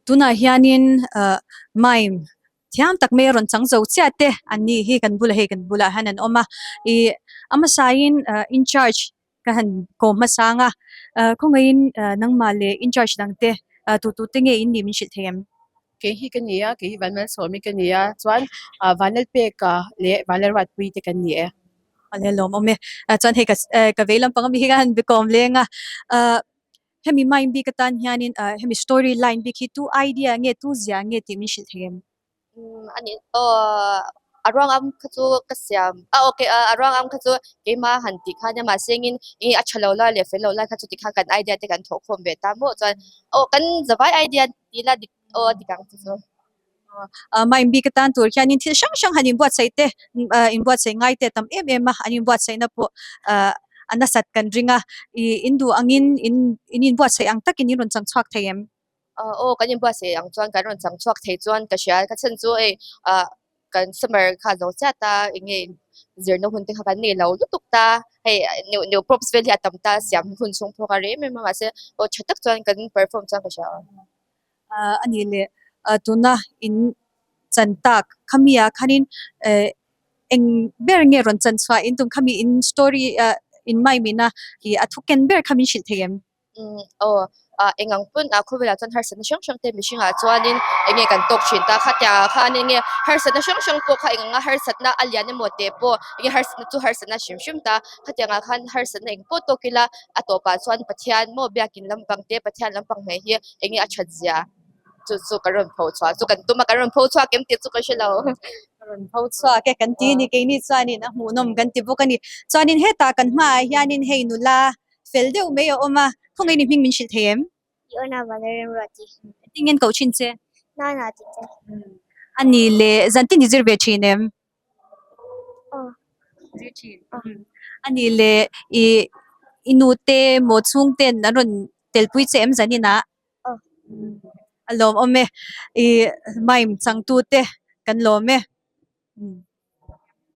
Tunah hianin ah mime thiam tak mai a rawn chang zo chiah te an ni hi kan bulah hei kan bulah hian an awm a ih a hmasain ah incharge ka han kawm hmasang a ah khawngaihin ah nangmah leh incharge dang te ah tu tu te nge in nih min hrilh thei em? Kei hi ka ni a kei hi Vanmalsawmi ka ni a chuan ah Vanlalpeka leh Vanlalruatpui te kan ni e. A le lawmawm e ah chuan hei ka ka vei lampang ami hi ka han be kawm leng a ah hemi mime bik atan hianin ah hemi story line bik hi tu idea nge tu zia nge tih min hrilh thei em? Umm a ni aw a ruang am kha chu ka siam a okay a ruang am kha chu keimah han tih khan nia mahse engin ih a tha lo lai leh fel lo lai kha chu tikhan kan idea te kan thawh khawm ve ta maw chuan aw kan zavai idea tih la dik aw a dik ang chu chu. Mime bik atan tur hianin thil hrang hrang han inbuatsaih te inbuatsaih ngai te a tam em em a, an inbuatsaihna pawh a nasat kan ring a, ih in duh angin in in inbuatsaih ang takin in rawn chang chhuak thei em? Aw kan inbuatsaih ang chuan kan rawn chang chhuak thei chuan ka hria, ka chhan chu hei ah kan summer kha a zo chiah ta eng nge zirna hun te kha kan nei lo lutuk ta, hei new new props vel hi a tam ta siam hun chhung phawk a rem em a mahse aw tha tak chuan kan perform chuan ka hria. Ah a nih leh ah tuna in chan tak khami ah khanin eh eng ber nge rawn chan chhuah in tum khami in story ah in mime ina ih a thu ken ber kha min hrilh thei em? Umm aw ah eng ang pawn ah khawvelah chuan harsatna hrang hrang te mihring ah chuanin eng nge kan tawk thin ta kha tiang ah khan eng nge harsatna hrang hrang pawh kha eng anga harsatna a lian emaw teh pawh eng nge harsatna chu harsatna hrim hrim ta khatiang ah khan harsatna eng pawh tawk ila a tawpah chuan Pathian maw biakin lampang te Pathian lampang hmeh hi eng nge a that zia chu chu ka rawn pho chhuah chu kan tum a kan rawn pho chhuak em tih chu ka hre lo. Ka rawn pho chhuak e kan ti ni keini chuanin a hmuhnawm kan ti bawk a ni. Chuanin hetah kan hmaah hianin hei nula fel deuh mai a awm a, khawngaih ni hming min hrilh thei em? I awna Vanlalrem Ruati. Engtin nge an koh thin che? Nana tih che. A ni le, zantin i zir ve thin em? Aw. Zir thin. A ni le, i i nu te maw chhung ten an rawn telpui che em zanin ah? Aw. A lawmawm e, i mime changtu te kan lawm e.